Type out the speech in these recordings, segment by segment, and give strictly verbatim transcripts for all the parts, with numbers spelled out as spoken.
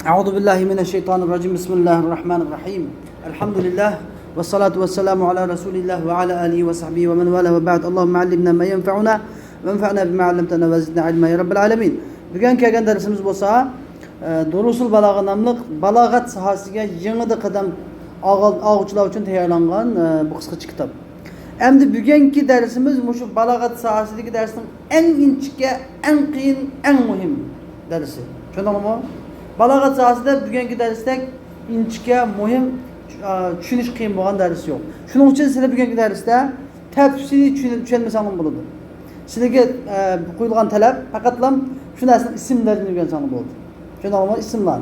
أعوذ بالله من الشيطان الرجيم. بسم الله الرحمن الرحيم. الحمد لله والصلاة والسلام على رسول الله وعلى آله وصحبه ومن والاه وبعد. اللهم علمنا ما ينفعنا وانفعنا بما علمتنا وزدنا علما يا رب العالمين. بۈگۈن كەلگەن دەرسىمىز بولسا، ئە، دۇرۇسۇل بالاغە ناملىق بالاغەت ساھەسىگە يېڭىدا قەدەم ئاغ-، ئاغۇچىلار ئۈچۈن تەييارلانغان، ئە، بۇ قىسقىچە كىتاب. ئەمدى بۈگۈنكى دەرسىمىز مۇشۇ بالاغەت ساھەسىدىكى دەرسنىڭ ئەڭ ئىنچىكە، ئەڭ قىيىن، ئەڭ مۇھىم دەرسى. چۈشەندىڭلارمۇ؟ بالاغەت ساھەسىدە بۈگۈنكى دەرستەك ئىنچىكە، مۇھىم، ئا، چۈشىنىش قىيىن بولغان دەرس يوق. شۇنىڭ ئۈچۈن سىلەر بۈگۈنكى دەرستە تەپسىلىي چۈشىنىپ، چۈشەنمىسەڭلار بولىدۇ. سىلەرگە، ئە، قويۇلغان تەلەپ پەقەتلا شۇ نەرسىنىڭ ئىسىملىرىنى ئۆگەنسەڭلار بولىدۇ. چۈشەندىڭلارمۇ؟ ئىسىملار.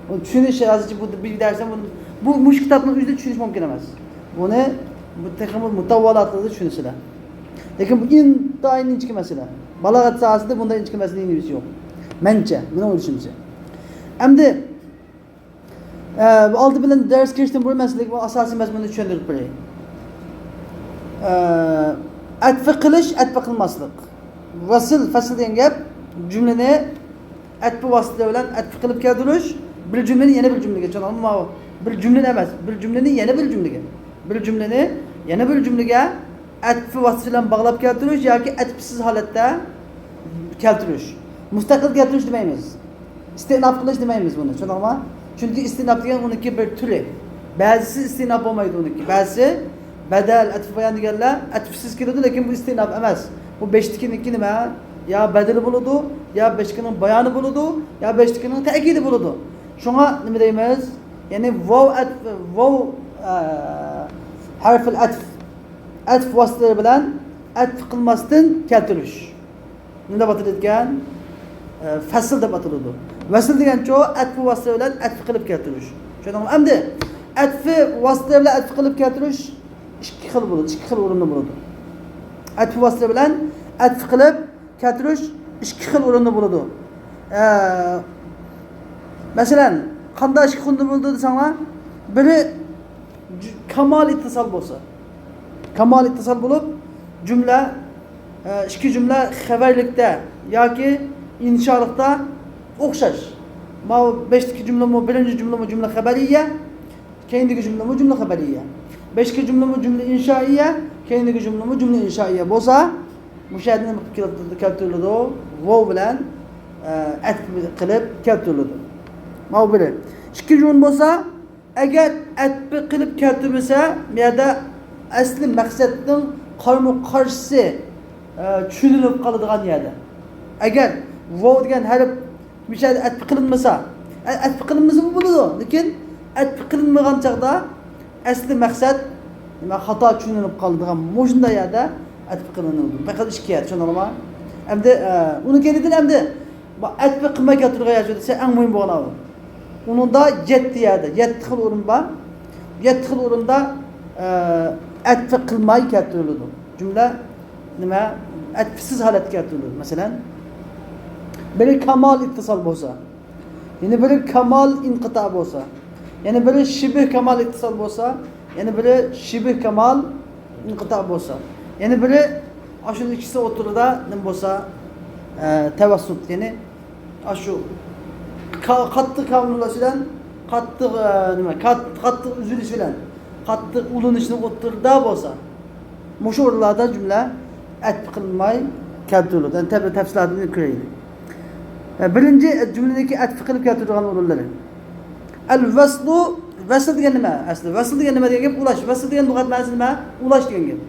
ئۇنى چۈشىنىش ھازىرچە بۇ بىر دەرستە بۇ، بۇ، مۇشۇ كىتابنىڭ ئۆزىدە چۈشىنىش مۇمكىن ئەمەس. بۇنى بۇ تېخىمۇ مۇتەۋۋالاتلىرىدا چۈشىنىسىلەر. لېكىن بۇ ئىنتايىن ئىنچىكە مەسىلە. بالاغەت ساھەسىدە بۇنداق ئىنچىكە مەسىلىنىڭ نېمىسى يوق. مەنچە، مېنىڭ ئويلىشىمچە. ئەمدى، ئە، ئالدى بىلەن دەرس كىرىشتىن بۇرۇن مەن سىلەرگە بۇ ئاساسىي مەزمۇننى چۈشەندۈرۈپ بېرەي. ئە، ئەتفى قىلىش، ئەتفى قىلماسلىق. ۋەسل، فەسل دېگەن گەپ جۈملىنى ئەتپى ۋاسىتىلەر بىلەن ئەتپى قىلىپ كەلتۈرۈش، بىر جۈملىنى يەنە بىر جۈملىگە، چۈشەندىڭلارمۇ؟ بىر جۈملىنى ئەمەس، بىر جۈملىنى يەنە بىر جۈملىگە، بىر جۈملىنى يەنە بىر جۈملىگە ئەتپى ۋاسىتە بىلەن باغلاپ كەلتۈرۈش ياكى ئەتپىسىز ھالەتتە كەلتۈرۈش. مۇستەقىل كەلتۈرۈش دېمەيمىز. ئىستىئناپ قىلىش دېمەيمىز بۇنى، چۈشەندىڭلارمۇ؟ چۈنكى ئىستىئناپ دېگەن ئۇنىڭكى بىر تۈرى. بەزىسى ئىستىئناپ بولمايدۇ ئۇنىڭكى. بەزىسى بەدەل، ئەتف بايان دېگەنلەر ئەتفسىز كېلىدۇ، لېكىن بۇ ئىستىئناپ ئەمەس. بۇ بەشتىكىنىڭكى نېمە؟ يا بەدىلى بولىدۇ، يا بەشتىكىنىڭ بايانى بولىدۇ، يا بەشتىكىنىڭ تەكىدى بولىدۇ. شۇڭا نېمە دەيمىز؟ يەنى ۋاۋ ئەتف، ۋاۋ، ئە، ھەرفىل ئەتف، ئەتف ۋاسىتىلىرى بىلەن ئەتف قىلماستىن كەلتۈرۈش. نېمە دەپ ئاتىلىدىكەن؟ ئە، فەسل دەپ ئاتىلىدۇ. ۋەسل دېگەنچۇ ئەتف ۋاسىتە بىلەن ئەتف قىلىپ كەلتۈرۈش. چۈشەندىڭلارمۇ؟ ئەمدى ئەتف ۋاسىتە بىلەن ئەتف قىلىپ كەلتۈرۈش ئىككى خىل بولىدۇ، ئىككى خىل ئورۇندا بولىدۇ. ئەتف ۋاسىتە بىلەن ئەتف قىلىپ كەلتۈرۈش ئىككى خىل ئورۇندا بولىدۇ. ئە، مەسىلەن، قانداق ئىككى خىل ئورۇندا بولىدۇ دېسەڭلار، بىرى جۈ-، كامال ئىتتىسال بولسا. كامال ئىتتىسال بولۇپ، جۈملە، ئە، ئىككى جۈملە خەۋەرلىكتە ياكى ئىنشالىقتا ئوخشاش. ماۋۇ بەشتىكى جۈملىمۇ، بىرىنچى جۈملىمۇ جۈملە خەبەرىيە، كەينىدىكى جۈملىمۇ جۈملە خەبەرىيە. بەشتىكى جۈملىمۇ جۈملە ئىنشائىيە، كەينىدىكى جۈملىمۇ جۈملە ئىنشائىيە بولسا، مۇشۇ يەردە نېمە قىلىپ كەلتۈرۈلىدۇ؟ ۋاۋ بىلەن، ئە، ئەتپ قىلىپ كەلتۈرۈلىدۇ. ماۋۇ بىرى. ئىككىنچى ئورۇن بولسا، ئەگەر ئەتپى قىلىپ كەلتۈرمىسە، بۇ يەردە ئەسلى مەقسەتنىڭ قارمۇ قارشىسى، ئە، چۈشىنىلىپ قالىدىغان يەردە. ئەگەر ۋاۋ دېگەن ھەرپ مۇشۇ يەردە ئەتپى قىلىنمىسا، ئە-، ئەتپى قىلىنمىسىمۇ بولىدۇ، لېكىن ئەتپى قىلىنمىغان چاغدا ئەسلى مەقسەت نېمە، خاتا چۈشىنىلىپ قالىدىغان مۇشۇنداق يەردە ئەتپى قىلىنىدۇ. پەقەت ئىككى يەر، چۈشەندىڭلارمۇ؟ ئەمدى، ئە، ئۇنىڭ كەينىدىن ئەمدى بۇ ئەتپى قىلماي كەلتۈرگەن يەر دېسە ئەڭ مۇھىم بولغان ئۇ. ئۇنىڭدا يەتتە يەردە، يەتتە خىل ئورۇن بار. يەتتە خىل ئورۇندا، ئە، ئەتپى قىلماي كەلتۈرۈلىدۇ. جۈملە نېمە؟ ئەتپىسىز ھالەتتە كەلتۈرۈلىدۇ. مەسىلەن، بىرى كامال ئىتتىسال بولسا، يەنە بىرى كامال ئىنقىتا بولسا، يەنە بىرى شىبھ كامال ئىتتىسال بولسا، يەنە بىرى شىبھ كامال ئىنقىتا بولسا، يەنە بىرى ئاشۇ ئىككىسى ئوتتۇرىدا نېمە بولسا، ئە، تەۋەسسۇت، يەنى ئاشۇ قا-، قاتتىق كامىللىشىش بىلەن قاتتىق، ئە، نېمە، قات-، قاتتىق ئۈزۈلۈش بىلەن قاتتىق ئۇلىنىشنىڭ ئوتتۇرىدا بولسا، مۇشۇ ئورۇنلاردا جۈملە ئەتپ قىلماي كەلتۈرۈلىدۇ. يەنى تەپ-، تەپسىلاتىنى كۆرەيلى. ئە، بىرىنچى جۈملىدىكى ئەتپ قىلىپ كەلتۈرىدىغان ئورۇنلىرى. ئەل ۋەسلۇ، ۋەسل دېگەن نېمە ئەسلى؟ ۋەسل دېگەن نېمە دېگەن گەپ؟ ئۇلاش. ۋەسل دېگەن لۇغەت مەنىسى نېمە؟ ئۇلاش دېگەن گەپ.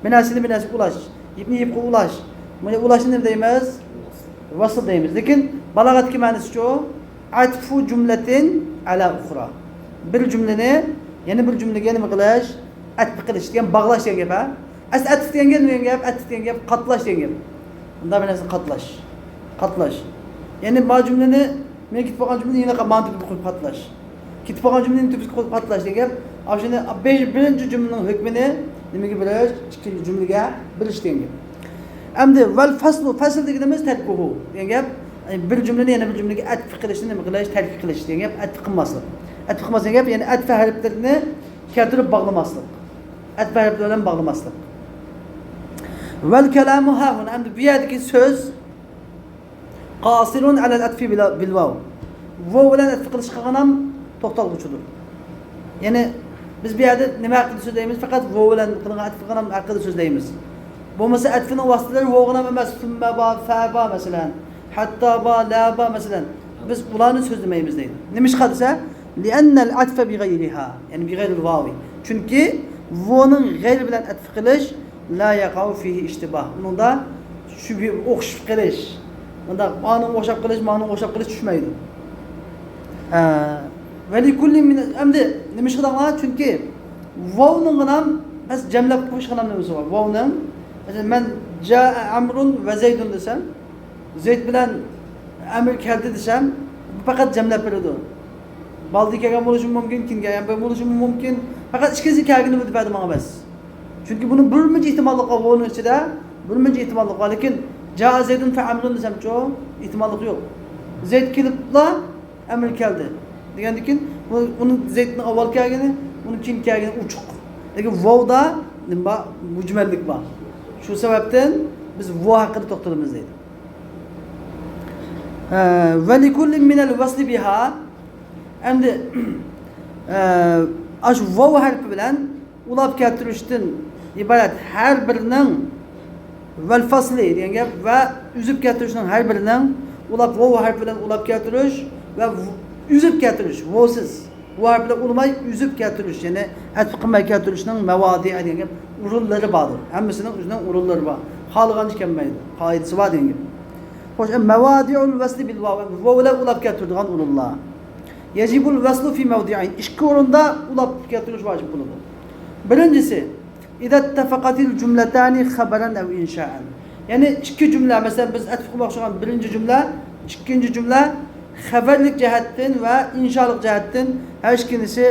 بىر نەرسىنى بىر نەرسىگە ئۇلاش. يىپنى يىپقا ئۇلاش. بۇنى ئۇلاشنى نېمە دەيمىز؟ ۋەسل دەيمىز. لېكىن بالاغەتتىكى مەنىسىچۇ؟ ئەتفۇ جۈملەتىن ئەلا ئۇخرا. بىر جۈملىنى يەنە بىر جۈملىگە نېمە قىلىش؟ ئەتپ قىلىش دېگەن باغلاش دېگەن گەپ، ھە؟ ئەسلى ئەتف دېگەن گەپ نېمە دېگەن گەپ؟ ئەتف دېگەن گەپ قاتلاش دېگەن گەپ. بۇنداق بىر نەرسىنى قاتلاش. قاتلاش. يەنى ما جۈملىنى، مېنىڭ كېتىپ قالغان جۈملىنى يەنە مانا تۈپىگە قويۇپ قاتلاش. كېتىپ قالغان جۈملىنى تۈپىگە قويۇپ قاتلاش دېگەن گەپ. ئاشۇنى بىر-، بىرىنچى جۈملىنىڭ ھۆكمىنى نېمىگە بېرىش؟ ئىككىنچى جۈملىگە بېرىش دېگەن گەپ. ئەمدى ۋەل فەسلۇ، فەسل دېگىنىمىز تەركۇھۇ دېگەن گەپ. يەنى بىر جۈملىنى يەنە بىر جۈملىگە ئەتپ قىلىشنى نېمە قىلىش؟ تەركىب قىلىش دېگەن گەپ. ئەتپ قىلماسلىق. ئەتپ قىلماسلىق دېگەن گەپ، يەنى ئەتپ ھەرپلىرىنى كەلتۈرۈپ باغلىماسلىق. ئەتپ ھەرپلىرى بىلەن باغلىماسلىق. ۋەل كەلامۇ ھاھۇنا، ئەمدى بۇ يەردىكى سۆز قاسىرۇن ئەلەل ئەتفى بىلا-، بىل ۋاۋ. ۋاۋ بىلەن ئەتىپ قىلىش قىلغان ھەم توختالغۇچىدۇر. يەنى بىز بۇ يەردە نېمە ھەققىدە سۆزلەيمىز؟ پەقەت ۋاۋ بىلەن قىلغان ئەتىپ قىلغان ھەم ھەققىدە سۆزلەيمىز. بولمىسا ئەتىپنىڭ ۋاسىتىلىرى ۋاۋغىنا ئەمەس، سۈممە بار، فە بار مەسىلەن، ھەتتا بار، لە بار مەسىلەن. بىز ئۇلارنى سۆزلىمەيمىز دەيدۇ. نېمىشقا دېسە، لىئەننەل ئەتفە بىغەيرىھا، يەنى بىغەيرىل ۋاۋى. چۈنكى ۋونىڭ غەيرى بىلەن ئەتىپ قىلىش، لا يەقەئۇ فىھى ئىشتىباھ. ئۇنىڭدا شۈبھە، ئوخشىشىپ قېلىش، مۇنداق ئانىڭغا ئوخشاپ قېلىش، مانىڭغا ئوخشاپ قېلىش چۈشمەيدۇ. ھە. ۋەلىكۇللىن مىن، ئەمدى نېمىشقا دەڭلار؟ چۈنكى ۋاۋنىڭغىنام بەس جەملەپ قويۇشقىنام نېمىسى بار؟ ۋاۋنىڭ، مەسىلەن، مەن جائە ئەمرۇن ۋە زەيدۇن دېسەم، زەيد بىلەن ئەمر كەلدى دېسەم، بۇ پەقەت جەملەپ بېرىدۇ. بالدىن كەلگەن بولۇشى مۇمكىن، كېيىن كەلگەن بولۇشى مۇمكىن. پەقەت ئىككىلىسى كەلگىنى بىلدى بەردى ماڭا بەس. چۈنكى بۇنىڭ بىر مۇنچە ئېھتىماللىق بار، ۋونىڭ ئىچىدە بىر مۇنچە ئېھتىماللىق بار. لېكىن جائە زەيدۇن فە ئەمرۇن دېسەمچۇ، ئېھتىماللىق يوق. زەيد كېلىپلا ئەمر كەلدى دېگەندىن كېيىن، بۇ، ئۇنىڭ زەيدنىڭ ئاۋۋال كەلگىنى، ئۇنىڭ كېيىن كەلگىنى ئوچۇق. لېكىن ۋاۋدا نېمە بار؟ مۇجمەللىك بار. شۇ سەۋەبتىن بىز ۋاۋ ھەققىدە توختىلىمىز دەيدۇ. ھە، ۋەلىكۇللىن مىنەل ۋەسلى بىھا. ئەمدى، ئە، ئاشۇ ۋاۋ ھەرپى بىلەن ئۇلاپ كەلتۈرۈشتىن ئىبارەت ھەر بىرىنىڭ، ۋەل فەسلى دېگەن گەپ، ۋە ئۈزۈپ كەلتۈرۈشنىڭ ھەر بىرىنىڭ، ئۇلاپ، ۋاۋ ھەرپى بىلەن ئۇلاپ كەلتۈرۈش ۋە ئۈزۈپ كەلتۈرۈش، ۋاۋسىز، ۋاۋ ھەرپى بىلەن ئۇلىماي ئۈزۈپ كەلتۈرۈش، يەنى ئەتىپ قىلماي كەلتۈرۈشنىڭ مەۋادىئى دېگەن گەپ، ئورۇنلىرى باردۇر. ھەممىسىنىڭ ئۆزىنىڭ ئورۇنلىرى بار. خالىغانچە كەلمەيدۇ. قائىدىسى بار دېگەن گەپ. خوش، مەۋادىئۇل ۋەسلى بىل ۋاۋ، ۋاۋ بىلەن ئۇلاپ كەلتۈرىدىغان ئورۇنلار. يەجىبۇل ۋەسلۇ فى مەۋدىئەين. ئىككى ئورۇندا ئۇلاپ كەلتۈرۈش ۋاجىپ بولىدۇ. بىرىنچىسى، ئىزەتتەفەقەتىل جۈملەتانى خەبەرەن ئەۋ ئىنشائەن. يەنى ئىككى جۈملە، مەسىلەن، بىز ئەتىپ قىلماقچى بولغان بىرىنچى جۈملە، ئىككىنچى جۈملە خەۋەرلىك جەھەتتىن ۋە ئىنشالىق جەھەتتىن ھەر ئىككىلىسى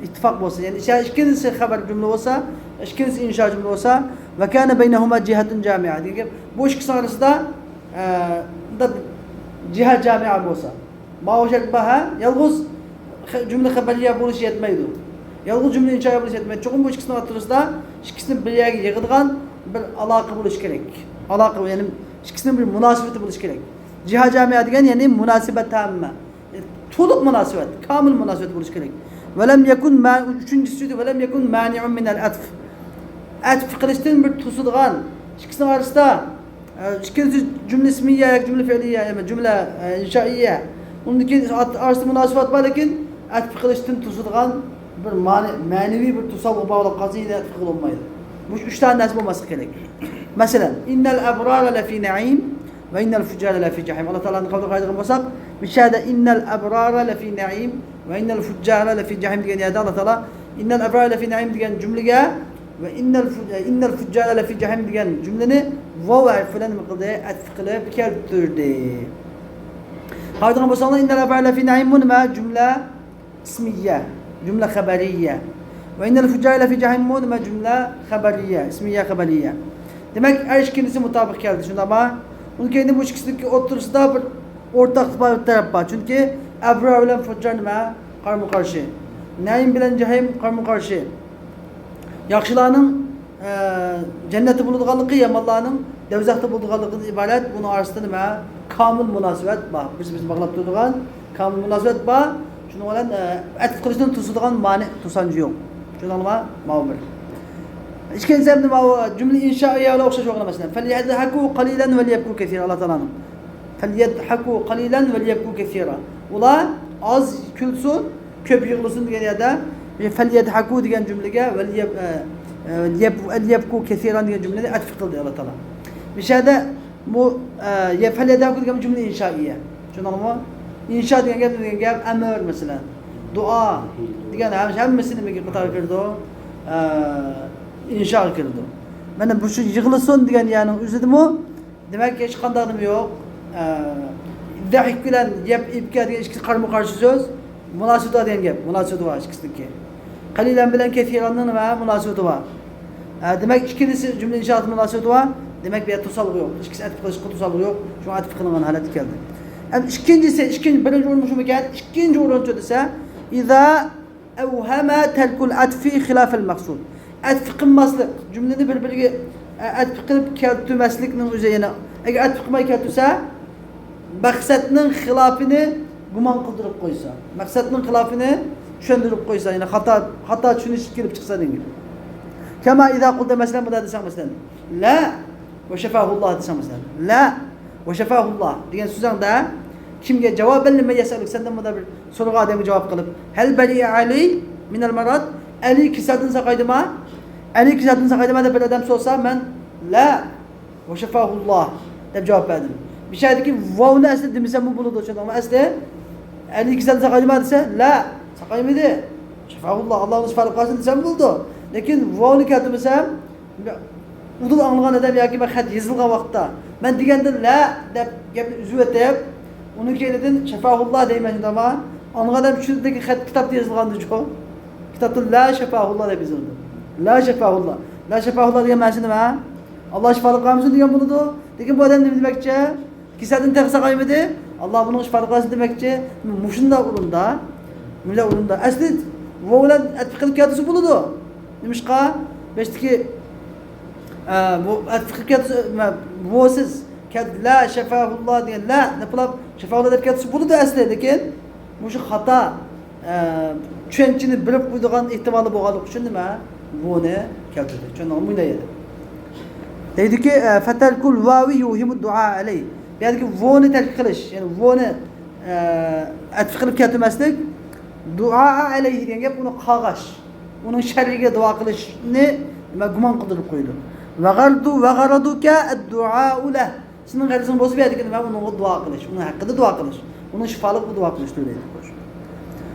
ئىتتىپاق بولسا، يەنى ئىككىلىسى خەۋەر جۈملە بولسا، ئىككىلىسى ئىنشا جۈملە بولسا، ۋە كانە بەينەھۇما جىھەتۇن جامىئە دېگەن گەپ، بۇ ئىككىسى ئارىسىدا، ئە، بىر جىھەت جامىئە بولسا. ماۋۇ شەرت بار، ھە؟ يالغۇز خە-، جۈملە خەبەرىيە بولۇشى يەتمەيدۇ. يالغۇز جۈملە ئىنشائىيە بولۇشى يەتمەيدۇ. چوقۇم بۇ ئىككىسىنىڭ ئوتتۇرىسىدا ئىككىسىنى بىر يەرگە يىغىدىغان بىر ئالاقە بولۇشى كېرەك. ئالاقە، يەنى ئىككىسىنىڭ بىر مۇناسىۋىتى بولۇشى كېرەك. جىھە جامىئە دېگەن، يەنى مۇناسىۋەت تاممە. تولۇق مۇناسىۋەت، كامىل مۇناسىۋەت بولۇشى كېرەك. ۋەلەم يەكۇن ما-، ئۈچىنچىسى، ۋەلەم يەكۇن مانىئۇن مىنەل ئەتف. ئەتف قىلىشتىن بىر توسىدىغان، ئىككىسىنىڭ ئارىسىدا ئىككىنچى جۈملە ئىسمىيە ياكى جۈملە فېئلىيە، يەنى جۈملە، ئە، ئىنشائىيە. ئۇندىن كېيىن ئارىسىدا مۇناسىۋەت بار، لېكىن ئەتىپ قىلىشتىن توسىدىغان بىر مەنە-، مەنىۋى بىر توسالغۇ بار بولۇپ قالسا، يەنە ئەتىپ قىلىپ بولمايدۇ. مۇشۇ ئۈچ دانە نەرسە بولماسلىقى كېرەك. مەسىلەن، ئىننەل ئەبرارە لەفى نەئىم ۋە ئىننەل فۇججارە لەفى جەھىم. ئاللا تائالانىڭ قەۋلىگە قارايدىغان بولساق، مۇشۇ يەردە ئىننەل ئەبرارە لەفى نەئىم ۋە ئىننەل فۇججارە لەفى جەھىم دېگەن يەردە ئاللا تائالا ئىننەل ئەبرارە لەفى نەئىم دېگەن جۈملىگە ۋە ئىننەل فۇ-، ئىننەل فۇججارە لەفى جەھىم دېگەن جۈملىنى ۋاۋ ھەرپى بىلەن نېمە قىلدى؟ ئەتىپ قىلىپ كەلتۈردى. قارايدىغان بولساڭلار، ئىننەل ئەبرارە لەفى نەئىم بۇ نېمە؟ جۈملە ئىسمىيە، جۈملە خەبەرىيە. ۋە ئىننەل فۇججارە لەفى جەھىم بۇ نېمە؟ جۈملە خەبەرىيە، ئىسمىيە خەبەرىيە. دېمەك، ھەر ئىككىلىسى مۇتابىق كەلدى، شۇنداقمۇ؟ ئۇنىڭ كەينىدە بۇ ئىككىسىنىڭ ئوتتۇرىسىدا بىر ئورتاقلىق بار، بىر تەرەپ بار. چۈنكى ئەبرار بىلەن فۇججار نېمە؟ قارمۇ قارشى. نەئىم بىلەن جەھىم قارمۇ قارشى. ياخشىلارنىڭ، ئە، جەننەتتە بولىدىغانلىقى، يامانلارنىڭ دوزاختا بولىدىغانلىقىدىن ئىبارەت، بۇنىڭ ئارىسىدا نېمە؟ كامىل مۇناسىۋەت بار. بىرسى بىرسىنى باغلاپ تۇرىدىغان كامىل مۇناسىۋەت بار. شۇنىڭ بىلەن، ئە، ئەتىپ قىلىشتىن توسىدىغان مانىئ، توسانجۇ يوق. شۇنىڭغا ماۋۇ بىر. ئىككىنچىسى ئەمدى ماۋۇ جۈملە ئىنشائىيە بىلەن ئوخشاش بولغان مەسىلەن. فەليەزھەكۇ قەلىلەن ۋەليەبكۇ كەسىرا. ئاللا تائالانىڭ. فەليەزھەكۇ قەلىلەن ۋەليەبكۇ كەسىرا. ئۇلار ئاز كۈلسۇن، كۆپ يىغلىسۇن دېگەن يەردە، فەليەزھەكۇ دېگەن جۈملىگە ۋەليەب-، ئە، ئە، يەب-، ۋەليەبكۇ كەسىرا دېگەن جۈملىنى ئەتىپ قىلدى ئاللا تائالا. مۇشۇ يەردە بۇ، ئە، يە-، فەليەزھەكۇ دېگەن جۈملە ئىنشائىيە. چۈشەندىڭىزمۇ؟ ئىنشا دېگەن گەپ، دېگەن گەپ ئەمر، مەسىلەن، دۇئا دېگەن ھەم-، ھەممىسى نېمىگە قاتارغا كىرىدۇ؟ ئە، ئىنشاغا كىرىدۇ. مانا بۇ شۇ يىغلىسۇن دېگەن يەرنىڭ ئۆزىدىمۇ دېمەك، ھېچقانداق نېمە يوق. ئە، زەھىك بىلەن يەب-، يەبكى دېگەن ئىككىسى قارمۇ قارشى سۆز. مۇناسىۋىتى بار دېگەن گەپ. مۇناسىۋىتى بار ئىككىسىنىڭكى. قەلىلەن بىلەن كەسىراننىڭ نېمە مۇناسىۋىتى بار. ئە، دېمەك، ئىككىلىسى جۈملە ئىنشائاتى مۇناسىۋىتى بار. دېمەك، بۇ يەردە توسالغۇ يوق. ئىككىسى ئەتىپ قىلىشقا توسالغۇ يوق. شۇڭا ئەتىپ قىلىنغان ھالەتكە كەلدى. ئەمدى ئىككىنچىسى، ئىككىنچى، بىرىنچى ئورۇن شۇمىكەن، ئىككىنچى ئورۇن شۇ دېسە، ئىزا ئەۋھەمە تەركۇل ئەتفى خىلاپەل مەقسۇد. ئەتف قىلماسلىق، جۈملىنى بىر-بىرىگە، ئە، ئەتف قىلىپ كەلتۈرمەسلىكنىڭ ئۆزى، يەنى ئەگەر ئەتف قىلماي كەلتۈرسە، مەقسەتنىڭ خىلاپىنى گۇمان قىلدۇرۇپ قويسا، مەقسەتنىڭ خىلاپىنى چۈشەندۈرۈپ قويسا، يەنى خاتا، خاتا چۈشىنىش كېلىپ چىقسا دېگەن گەپ. كما إذا قلت، مەسىلەن، مۇنداق دېسەڭ، مەسىلەن، لا وشفاه الله دېسەڭ، مەسىلەن، لا وشفاه الله دېگەن سۆزۈڭدە كىمگە؟ جوابا لمن يسألك، سەندىن مۇنداق بىر سورىغان ئادەمگە جاۋاب قىلىپ، هل برئ علي من المرض، ئەلى كېسەلدىن ساقايدىما؟ ئەلى كېسەلدىن ساقايدىما دەپ بىر ئادەم سورىسا، مەن لا وشفاه الله دەپ جاۋاب بەردىم. بىشەدىكى ۋاۋنى ئەسلى دېمىسەممۇ بولىدۇ، چۈشەندىڭمۇ؟ ئەسلى ئەلى كېسەلدىن ساقايدىما دېسە، لا، ساقايمىدى. شفاه الله، ئاللا ئۇنى شىپالىق قىلسۇن دېسەم بولىدۇ. لېكىن ۋاۋنى كەلتۈرمىسەم، ئۇدۇل ئاڭلىغان ئادەم ياكى مەن خەت يېزىلغان ۋاقىتتا، مەن دېگەندە لا دەپ گەپنى ئۈزۈۋېتىپ، ئۇنىڭ كەينىدىن شەفاھۇللا دەيمەن، شۇنداقما؟ ئاڭلىغان ئادەم چۈشىنىدۇ، لېكىن خەت، كىتابتا يېزىلغاندىچۇ؟ كىتابتا لا شەفاھۇللا دەپ يېزىلىدۇ. لا شەفاھۇللا. لا شەفاھۇللا دېگەن مەنىسى نېمە؟ ئاللا شىپالىق قىلمىسۇن دېگەن بولىدۇ. لېكىن بۇ ئادەم نېمە دېمەكچى؟ كېسەلدىن تېخى ساقايمىدى، ئاللا بۇنىڭغا شىپالىق قىلسۇن دېمەكچى. مۇشۇنداق ئورۇندا، مۇشۇنداق ئورۇندا ئەسلى ۋاۋ بىلەن ئەتىپ قىلىپ كەلتۈرسە بولىدۇ. نېمىشقا؟ بەشتىكى، ئە، بۇ ئەتىپ قىلىپ كەلتۈرسە، مە-، ۋاۋسىز كەلتۈرسە، لا شەفاھۇللا دېگەن، لا دەپ قىلىپ، شەفاھۇللا دەپ كەلتۈرسە بولىدۇ ئەسلى، لېكىن مۇشۇ خاتا، ئە، چۈشەنچىنى بېرىپ قويىدىغان ئېھتىمالى بولغانلىقى ئۈچۈن نېمە؟ ۋونى كەلتۈردى. چۈشەندىڭىزمۇ؟ مۇنداق ئىدى. دەيدۇكى، ئە، فترك الواو يوهم الدعاء عليه. بۇ يەردىكى ۋونى تەرك قىلىش، يەنى ۋونى، ئە، ئەتىپ قىلىپ كەلتۈرمەسلىك، دۇئا ئەلەيھى دېگەن گەپ ئۇنى قارغاش، ئۇنىڭ شەررىگە دۇئا قىلىشنى نېمە، گۇمان قىلدۇرۇپ قويىدۇ. وغرض-، وغرضك الدعاء له. سېنىڭ غەرىزىڭ بولسا بۇ يەردىكى نېمە؟ ئۇنىڭغا دۇئا قىلىش، ئۇنىڭ ھەققىدە دۇئا قىلىش، ئۇنىڭ شىپالىق دۇئا قىلىشتۇر دەيدۇ.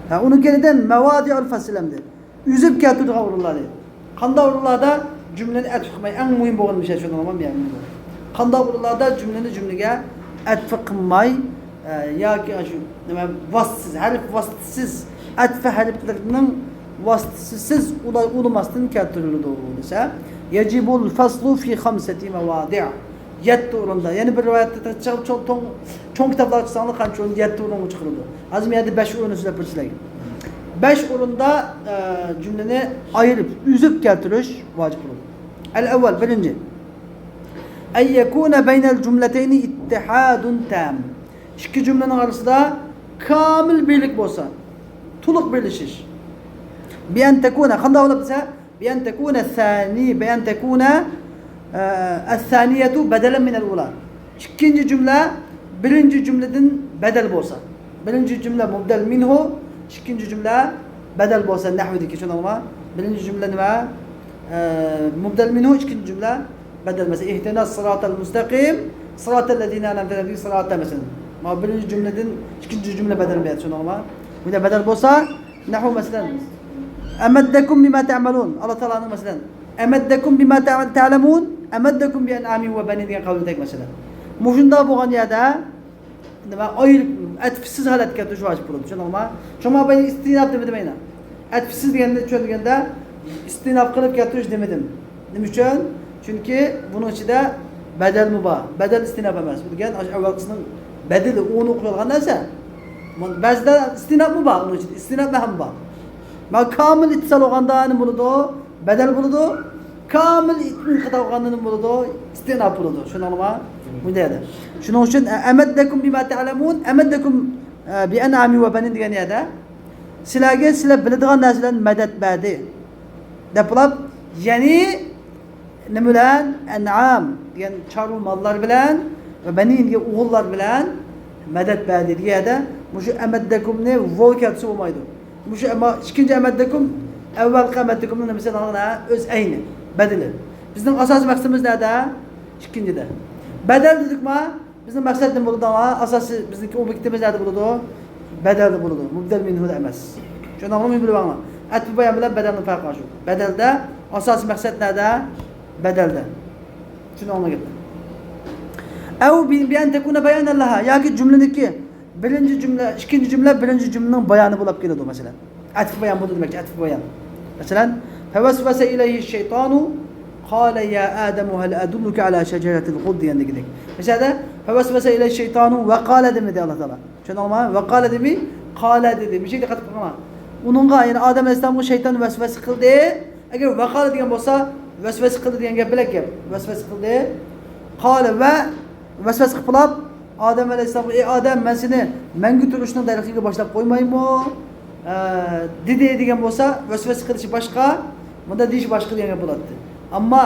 ھە، ئۇنىڭ كەينىدىن مەۋادىئۇل فەسل ئەمدى. ئۈزۈپ كەلتۈرىدىغان ئورۇنلار دەيدۇ. قانداق ئورۇنلاردا جۈملىنى ئەتىپ قىلماي، ئەڭ مۇھىم بولغان بىر شەرت شۇنداقمۇ؟ قانداق ئورۇنلاردا جۈملىنى جۈملىگە ئەتىپ قىلماي، ئە، ياكى ئاشۇ نېمە، ۋاسىتىسىز، ھەرپ ۋاسىتىسىز، ئەتىپ ھەرپلىرىنىڭ ۋاسىتىسىز ئۇلا-، ئۇلىماستىن كەلتۈرۈلىدۇ دېسە، يجب الفصل في خمسة مواضع. يەتتە ئورۇندا. يەنە بىر رىۋايەتتە چىقىپ، چوڭ، چوڭ، چوڭ كىتابلارغا چىقساڭلار، قانچە ئورۇن؟ يەتتە ئورۇنغا چىقىرىدۇ. ھازىر مەن يەردە بەش ئورۇننى سۆزلەپ بېرىشلەرگە. بەش ئورۇندا، ئە، جۈملىنى ئايرىپ، ئۈزۈپ كەلتۈرۈش ۋاجىپ بولىدۇ. الأول، بىرىنچى. أن يكون بين الجملتين اتحاد تام. ئىككى جۈملىنىڭ ئارىسىدا كامىل بىرلىك بولسا، تولۇق بىرلىشىش. بأن تكون، قانداق بولۇپ دېسە، بأن تكون الثاني، بأن تكون، ئە، الثانية بدلا من الأولى. ئىككىنچى جۈملە بىرىنچى جۈملىدىن بەدەل بولسا. بىرىنچى جۈملە مۇبدەل مىنھۇ، ئىككىنچى جۈملە بەدەل بولسا، نەھۋىدىكى، چۈشەندىڭلارمۇ؟ بىرىنچى جۈملە نېمە؟ ئە، مۇبدەل مىنھۇ، ئىككىنچى جۈملە بەدەل. مەسىلەن، اهدنا الصراط المستقيم، صراط الذين أنعمت عليهم، صراط، مەسىلەن. مانا بىرىنچى جۈملىدىن ئىككىنچى جۈملە بەدەل بولسا، چۈشەندىڭلارمۇ؟ بۇنى بەدەل بولسا، نەھۋۇ، مەسىلەن، أمدكم بما تعملون. ئاللا تائالانىڭ، مەسىلەن، أمدكم بما تع-، تعلمون، أمدكم بأنعام وبنين دېگەن قەۋلدەك، مەسىلەن. مۇشۇنداق بولغان يەردە نېمە، ئايرىپ، ئەتىپسىز ھالەتكە كەلتۈرۈش ۋاجىپ بولىدۇ. چۈشەندىڭلارمۇ؟ شۇڭا بايا ئىستىناپ دېمىدىم مەن. ئەتىپسىز دېگەننى چۈشەنگەندە، ئىستىناپ قىلىپ كەلتۈرۈش دېمىدىم. نېمە ئۈچۈن؟ چۈنكى بۇنىڭ ئىچىدە بەدەلمۇ بار. بەدەل ئىستىناپ ئەمەس. بۇ دېگەن ئاشۇ ئەۋۋەلقىسىنىڭ بەدىلى، ئۇنى ئوقۇۋالغان نەرسە. بەزىدە ئىستىناپمۇ بار ئۇنىڭ ئىچىدە. ئىستىناپ ھەم بار. مانا كامىل ئىتتىسال بولغاندا نېمە بولىدۇ؟ بەدەل بولىدۇ. كامىل ئىنقىتا بولغاندا نېمە بولىدۇ؟ ئىستىناپ بولىدۇ. چۈشەندىڭلارمۇ؟ بۇ يەردە. شۇنىڭ ئۈچۈن، ئە، أمدكم بما تعلمون، أمدكم، ئە، بأنعام وبنين دېگەن يەردە سىلەرگە سىلەر بىلىدىغان نەرسىلەرنى مەدەت بەردى دەپ بولۇپ، يەنى نېمە بىلەن؟ ئەنئام دېگەن چارۋا ماللار بىلەن ۋە بەنىن دېگەن ئوغۇللار بىلەن مەدەت بەردى دېگەن يەردە مۇشۇ ئەمەددەكۇمنى ۋاۋ كەلتۈرسە بولمايدۇ. مۇشۇ ئەمما ئىككىنچى ئەمەددەكۇم، ئەۋۋەلقى ئەمەددەكۇمنىڭ نېمىسى دەڭلار؟ ئۆز ئەينى، بەدىلى. بىزنىڭ ئاساسىي مەقسىتىمىز نەدە؟ ئىككىنچىدە. بەدەل دېدۇقما؟ بىزنىڭ مەقسەت نېمە بولىدۇ؟ ئاساسىي بىزنىڭكى ئوبيېكتىمىز نەدە بولىدۇ؟ بەدەلدە بولىدۇ. مۇبدەل مىنھۇدا ئەمەس. شۇنىڭغىمۇ بىلىپ ئاڭلاڭ. ئەتىپ بايان بىلەن بەدەلنىڭ پەرقى مانا شۇ. بەدەلدە ئاساسىي مەقسەت نەدە؟ بەدەلدە. شۇنى ئاڭلاڭ گەپنى. ئەۋ بى-، بىئەن تەكۇنە بەيانەن لەھا. ياكى جۈملىنىڭكى بىرىنچى جۈملە، ئىككىنچى جۈملە بىرىنچى جۈملىنىڭ بايانى بولاپ كېلىدۇ، مەسىلەن. ئەتىپ بايان بولىدۇ دېمەكچى، ئەتىپ بايان. مەسىلەن، فەۋەسۋەسە ئىلەيھى شەيتانۇ قالە يا ئادەمۇ ھەل ئەدۇللۇكە ئەلا شەجەرەتىل خۇلد دېگەندىكىدەك. مەسىلەن، فەۋەسۋەسە ئىلەيھى شەيتانۇ ۋە قالە دېمىدى ئاللا تائالا. چۈشەندىڭلارمۇ؟ ۋە قالە دېمەي، قالە دېدى. مۇشۇ يەردە دىققەت قىلىڭلار. ئۇنىڭغا، يەنى ئادەم ئەلەيھىسسالامغا شەيتان ۋەسۋەسە قىلدى. ئەگەر ۋە قالە دېگەن بولسا، ۋەسۋەسە قىلدى دېگەن گەپ بۆلەك گەپ. ۋەسۋەسە قىلدى. قالە ۋە ۋەسۋەسە قىلىپ، ئادەم ئەلەيھىسسالامغا، ئى ئادەم، مەن سېنى مەڭگۈ تۇرۇشنىڭ دەرىخىگە باشلاپ قويمايمۇ؟ ئە، دېدى دېگەن بولسا، ۋەسۋەسە قىلىشى باشقا، مۇندا دېيىشى باشقا دېگەن گەپ بولاتتى. ئەمما